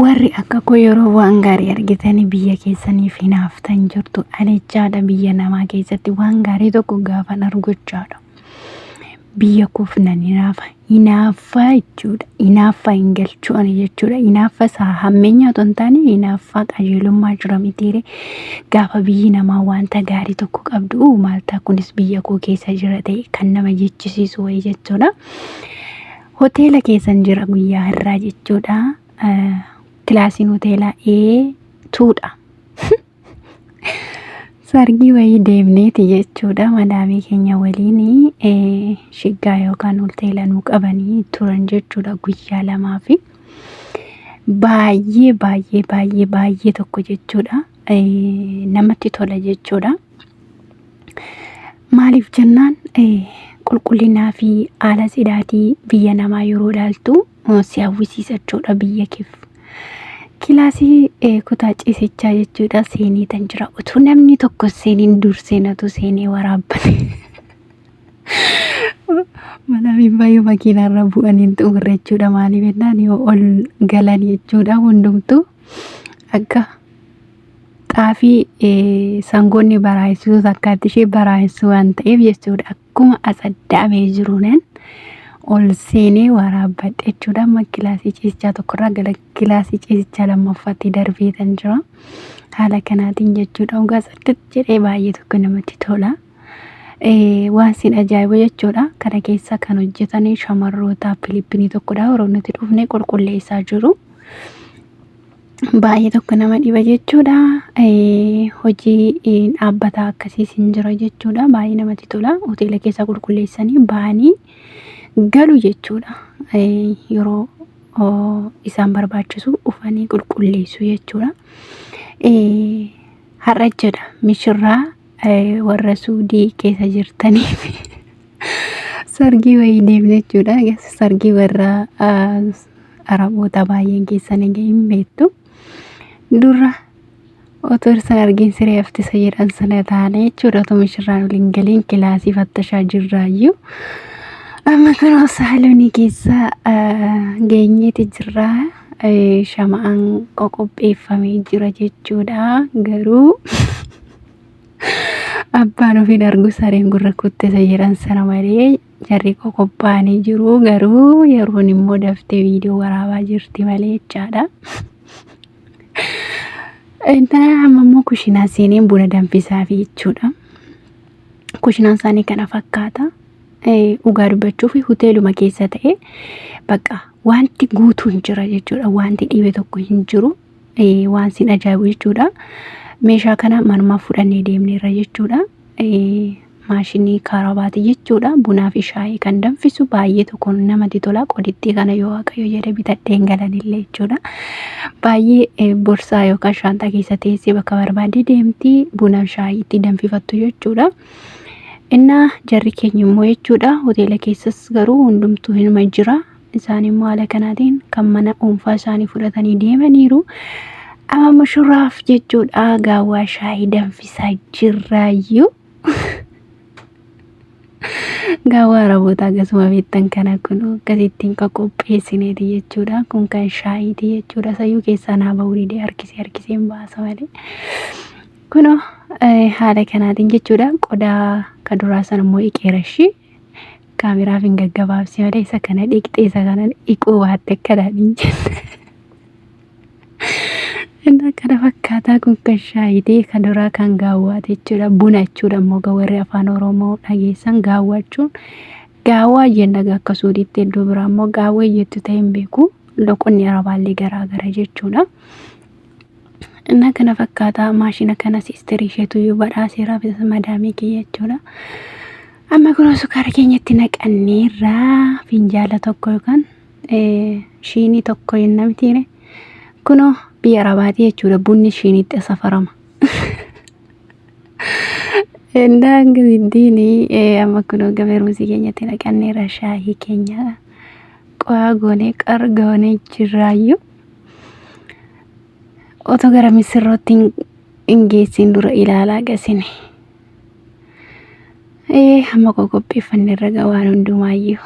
Warri akka koo yeroo waan gaarii argitanii biyya keessaniif hinaaftan jirtu. Ani jechaadha biyya namaa keessatti waan gaarii tokko gaafan argu jechaadha. Biyya koof nan hinaafa. Hinaaffaa jechuudha. Hinaaffaa hin galchu ani jechuudha. Hinaaffa isaa hammeenya otoo hin taane hinaaffaa qajeelummaa jira mitiire. Gaafa biyyi namaa wanta gaarii tokko qabdu uu maal ta'a kunis biyya koo keessa jira ta'e kan nama jechisiisu wayii jechuudha. Hoteela keessan jira guyyaa har'aa jechuudha. Kilaasiin hoteelaa A2 dha. Sargii wayii deemneeti jechuudha. Madaamii keenya waliin shiggaa yookaan hoteela nu qabanii turan jechuudha guyyaa lamaafi. Baay'ee baay'ee baay'ee baay'ee tokko jechuudha. Namatti tola jechuudha. Maaliif jennaan qulqullinaa fi haala tsidaatii biyya namaa yeroo ilaaltu si hawwisiisa jechuudha biyya keef. Kilaasii kutaa ciisichaa jechuudha seenee tan jira. Utuu namni tokko seeniin dursee natu seenee waraabbate. Manaamiin baay'ee makiinaarra bu'aniin xumurre jechuudha. Maaliif jennaan yoo ol galan jechuudha hundumtuu akka xaafii sangoonni baraayessuu takkaatti ishee baraayessuu waan ta'eef jechuudha. Akkuma asaddaamee jiruunan ol seenee waraabbadhe jechuudha. Amma kilaasii ciisichaa tokkorraa gara kilaasii ciisichaa lammaffaatti darbeetan jira. Haala kanaatiin jechuudha. Dhugaa saddet jedhee baay'ee tokko namatti tola. Waan sin ajaa'ibu jechuudha. Kana keessa kan hojjetan shamarroota Filippinii tokkodha. Yeroo nuti dhufne qulqulleessaa jiru. Baay'ee tokko nama dhiba jechuudha. Hojii dhaabbataa akkasiis hin jira jechuudha. Baay'ee namatti tola. Hoteela keessa qulqulleessanii ba'anii galu jechuudha. Yeroo isaan barbaachisu dhufanii qulqulleessu jechuudha. Har'a jedha mishirraa warra Suudii keessa jirtaniif sargii wayii deemne jechuudha. Sargii warra Araboota baay'een keessan egaa hin beektu. Dura otoo isaan argin siree haftisa jedhan sana taane jechuudha. Otoo mishirraan ol hin galiin kilaasii fattashaa jirraayyuu. Amma kunoo saalonii keessa geenyeeti jirra. Shama'aan qoqopheeffamee jira jechuudha. Garuu abbaan ofiin argu sareen gurra kuttisa jedhan sana malee jarri qoqophaa'anii jiru. Garuu yeroon immoo daftee viidiyoo waraabaa jirti malee jechaadha. Innaa amma immoo kushinaa seeneen buna danfisaafi jechuudha. Kushinaan isaanii kana fakkaata. Dhugaa dubbachuuf hoteeluma keessa ta'e bakka wanti guutuun jira jechuudha. Wanti dhibe tokko hin jiru. Waan sin ajaa'ibu jechuudha. Meeshaa kana manumaa fudhannee deemneerra jechuudha. Maashinii kaarabaati jechuudha. Bunaa fi shaayii kan danfisu baay'ee tokko namatti tola. Qodittii kana yoo Waaqayyo jedhe bitadhee hin galanillee jechuudha. Baay'ee borsaa yookaan shaanxaa keessa teessee bakka barbaadde deemti. Bunaa fi shaayii itti danfifattu jechuudha. Innaa jarri keenya immoo jechuudha hoteela keessas garuu hundumtuu hinuma jira. Isaan immoo haala kanaatiin kan mana dhuunfaa isaanii fudhatanii deemaniiru. Amma mushurraaf jechuudha gaawwaa shaayii danfisaa jirraayyuu. Gaawwaa Arabootaa akkasuma beektan kana kun akkasittiin kan qopheessineeti jechuudha. Kun kan shaayiiti jechuudha. Sayyuu keessaa naa bahuu didee harkisee harkisee hin baasa malee. Kunoo haala kanaatiin jechuudha. Qodaa kan duraa sana immoo dhiqeera ishii. Kaameraaf hin gaggabaabsi malee isa kana dhiqxee isa kana dhiquu baatte akkanaan hin jenne. Inni kana fakkaataa kun kan shaayitii kan duraa kan gaawwaati jechuudha. Buna jechuudha immoo kan warri afaan Oromoo dhageessan gaawwaa jechuun gaawwaa jenna akka suudiitti iddoo biraa immoo gaawwee jettu ta'e hin beeku. Loqonni arabaallee garaa gara jechuudha. Inni kana fakkaataa maashina kana siisterii isheetu iyyuu badhaaseera madaamii kiyya jechuudha. Amma kunoo sukkaara keenyatti naqanneerra finjaala tokko yookaan shiinii tokko jenna mitiire. Kunoo biyya Arabaatii jechuudha bunni shiiniitti safarama. Indaan giddiin amma kunoo gabeermusii keenyatti naqanneerra shaayii keenya qo'aa goonee qar goonee jirraayyuu. Otoo gara misirrootti hin geessin dura ilaalaa gasine. Amma qopheeffanne irra waan hundumaayyuu.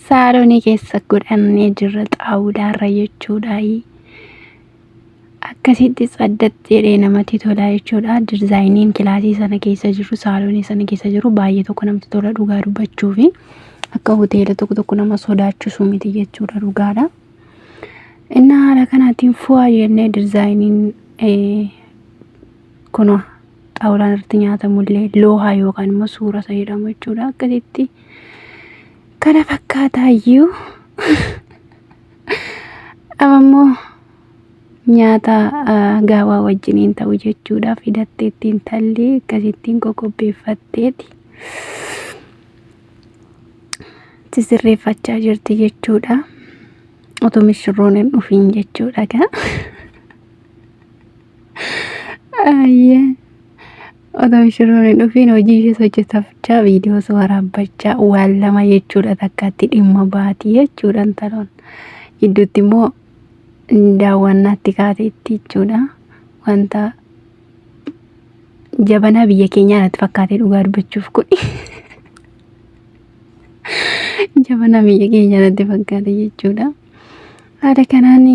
Saalonii keessa godhannee jirra xaawulaarra jechuudha. Akkasitti tsaddatti jedhee namatti tola jechuudha. Dizaayiniin kilaasii sana keessa jiru, saaloonii sana keessa jiru baay'ee tokko namatti tola dhugaa dubbachuufi akka hoteela tokko tokko nama sodaachisu miti jechuudha dhugaadha. Inni haala kanaatiin fu'aa jennee dizaayiniin kunoo xaawulaan irratti nyaatamullee loohaa yookaan immoo suura isa jedhamu jechuudha. Akkasitti kana fakkaataayyuu amma immoo nyaata gaawaa wajjiniin ta'u jechuudha. Fidattee ittiin talli akkasittiin qoqopheeffatteeti sisirreeffachaa jirti jechuudha. Otoo misirroon hin dhufiin jechuudha gaa. Ayyee. Otoo misirroon hin dhufiin hojii ishees hojjetachaa viidiyoos waraabbachaa waan lama jechuudha takkaatti dhimma baati jechuudha intaloon. Gidduutti immoo daawwannaatti kaateetti jechuudha. Wanta jabanaa biyya keenyaa natti fakkaatee dhugaa dubbachuuf kun. Jabanaa biyya keenyaa natti fakkaate jechuudha. Haala kanaan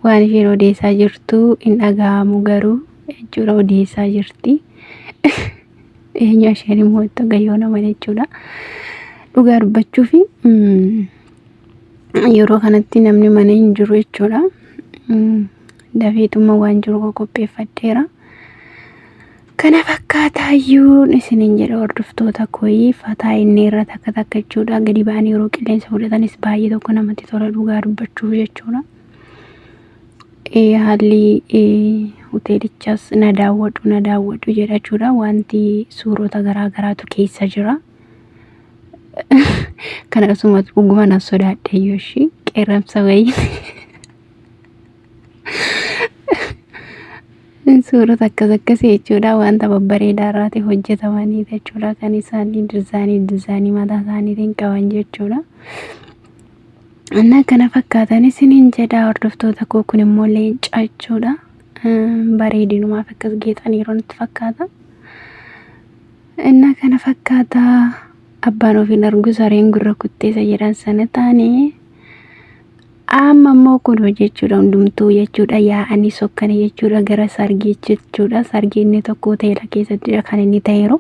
waan isheen odeessaa jirtu hin dhaga'amu garuu jechuudha odeessaa jirti. Eenyu isheen immoo itti gayyoo nama jechuudha. Dhugaa dubbachuuf yeroo kanatti namni mana hin jiru jechuudha. Dafeetuma waan jiru qopheeffadheera. Kana fakkaataayyuu isiniin jedha hordoftoota kooyi fataa inni irra takka takka jechuudha. Gadi ba'anii yeroo qilleensa fudhatanis baay'ee tokko namatti tola dhugaa dubbachuuf jechuudha. Haalli hoteelichaas na daawwadhu na daawwadhu jedha jechuudha. Wanti suurota garaa garaatu keessa jira. Kana asuma dhuguma na sodaadhe iyyuu ishii qeerramsa wayii. Suurota akkas akkasii jechuudha wanta babbareedaa irraati hojjetamanii jechuudha kan isaanii dizaayinii dizaayinii mataa isaaniitiin qaban jechuudha. Innaa kana fakkaatan isiniin jedha hordoftoota koo kun immoo leenca jechuudha. Bareedinumaaf akkas geexan yeroo natti fakkaata. Innaa kana fakkaata abbaan ofiin argu sareen gurra kutteessa jedhan sana taane amma immoo kun jechuudha hundumtuu jechuudha yaa'anii sokkanii jechuudha gara sargii jechuudha sargii inni tokko hoteela keessattidha kan inni ta'eeru.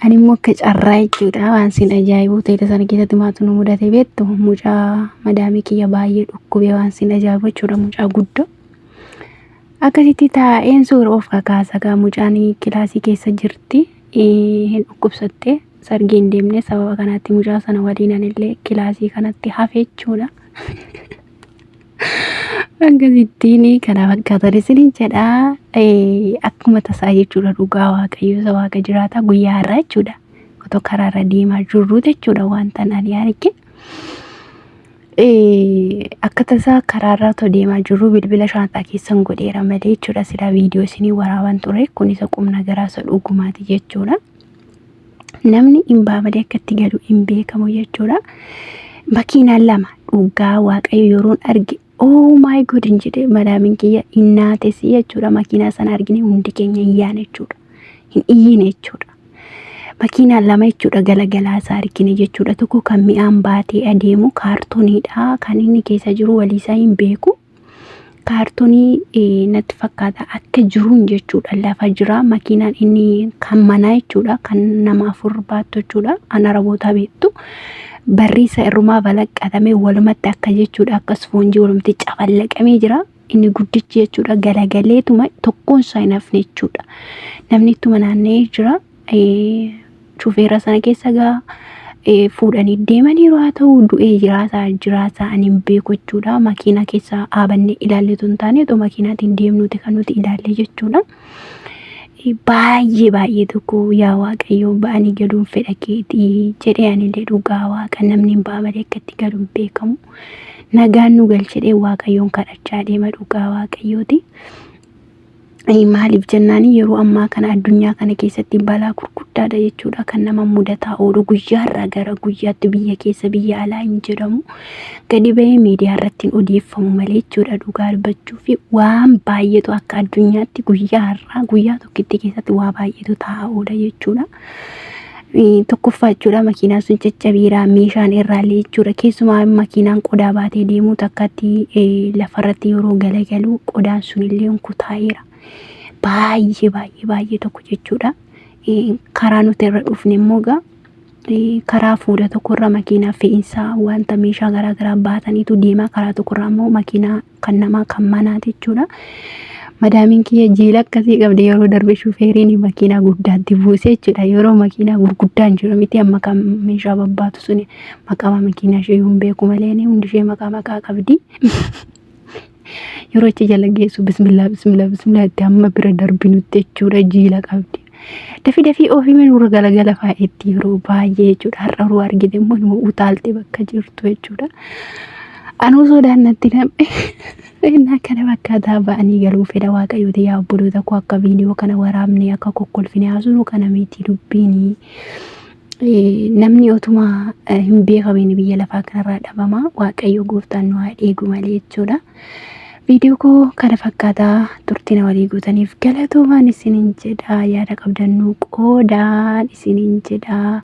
Ani immoo akka carraa jechuudha waan sin ajaa'ibu hoteela sana keessatti maatu nu mudate beektu mucaa madaamii kiyya baay'ee dhukkubee waan sin ajaa'ibu jechuudha mucaa guddoo. Akkasitti taa'een suura of kakaasa gaa mucaan kilaasii keessa jirti hin dhukkubsatte sargii hin deemne sababa kanaatti mucaa sana waliin anillee kilaasii kanatti hafe jechuudha. Akkasittiin kana fakkaatan isiniin jedha. Akkuma tasaa jechuudha dhugaa waaqayyo isa waaqa jiraata guyyaa har'aa jechuudha. Otoo karaarra deemaa jirru jechuudha wanta ani arge. Akka tasaa karaarra otoo deemaa jirru bilbila shaanxaa keessan godheera malee jechuudha. Silaa viidiyoo isinii waraaban ture kun isa qubna garaa isa dhugumaati jechuudha. Namni hin ba'a malee akka itti galu hin beekamu jechuudha. Makiinaan lama dhugaa waaqayyo yeroon arge oh my god hin jedhe madaamin kiyya hin naatesi jechuudha. Makiinaa sana argine hundi keenya hin yaane jechuudha. Hin iyyine jechuudha. Makiinaan lama jechuudha galagalaa isaa argine jechuudha. Tokko kan mi'aan baatee adeemu kaartooniidha. Kan inni keessa jiru waliisaa hin beeku. Kaartoonii natti fakkaata akka jiruun jechuudha. Lafa jira makiinaan inni kan manaa jechuudha. Kan nama afur baattu jechuudha. An arabootaa beektu. Barri isa irrumaa balaqqatamee walumatti akka jechuudha. Akka isfoonjii walumatti cafallaqamee jira. Inni guddichi jechuudha galagaleetuma tokkoon isaa hin hafne jechuudha. Namni ittuma naanna'ee jira. Shufeera sana keessa gaa fuudhanii deemaniiru haa ta'u du'ee jiraataa jiraataa ani hin beeku jechuudha. Makiinaa keessa dhaabannee ilaalletu hin taane otoo makiinaatiin deemnuuti kan nuti ilaalle jechuudha. Baay'ee baay'ee tokko yaa Waaqayyo ba'anii galuun fedha keetii jedhee anillee dhugaa waaqa namni hin ba'a malee akka itti galu hin beekamu. Nagaan nu galchedhee Waaqayyoon kadhachaa deema dhugaa Waaqayyooti. Maaliif jennaan yeroo ammaa kana addunyaa kana keessatti balaa gurguddaadha jechuudha kan nama mudataa oolu guyyaarraa gara guyyaatti biyya keessa biyya alaa hin jedhamu gadi bahee miidiyaa irratti hin odeeffamu malee jechuudha dhugaa dubbachuu fi waan baay'eetu akka addunyaatti guyyaa har'aa guyyaa tokkitti keessatti waa baay'eetu taa'aa oola jechuudha. Tokkoffaa jechuudha makiinaan sun caccabeera meeshaan irraallee jechuudha. Keessumaa makiinaan qodaa baatee deemu takkatti lafarratti yeroo galagalu qodaan sunillee kutaa'eera. Baay'ee baay'ee baay'ee tokko jechuudha. Karaa nuti irra dhufne immoo egaa karaa fuula tokkorra makiinaa fe'iinsaa wanta meeshaa garaagaraa baataniitu deema. Karaa tokkorraa immoo makiinaa kan namaa kan manaati jechuudha. Madaamiin kiyya jiila akkasii qabdi yeroo darbe shufeeriin makiinaa guddaatti buuse jechuudha. Yeroo makiinaa gurguddaan jiru miti amma kan meeshaa babbaatu suni maqaa makiinaa ishee hin beeku malee hundi ishee maqaa maqaa qabdi. Yeroo achi jala geessu bismillaa bismillaa bismillaa itti hamma bira darbinutti jechuudha jiila qabdi. Dafii dafii oofii nurra galagala faa'etti yeroo baay'ee jechuudha. Har'a yeroo argite immoo numa utaalte bakka jirtu jechuudha. Anuu sodaan natti nam'e. Innaa kana fakkaataa ba'anii galuu fedha Waaqayyooti yaa obboloota koo akka viidiyoo kana waraabnee akka kokkolfine haasofnu kana miti dubbiini. Namni otuma hin beekamiin biyya lafaa kanarraa dhabama. Waaqayyo gooftaan nu haa eegu malee jechuudha. Viidiyoo koo kana fakkaataa turtina walii gootaniif galatoomaan isiniin jedha. Yaada qabdan nuu qoodaan isiniin jedha.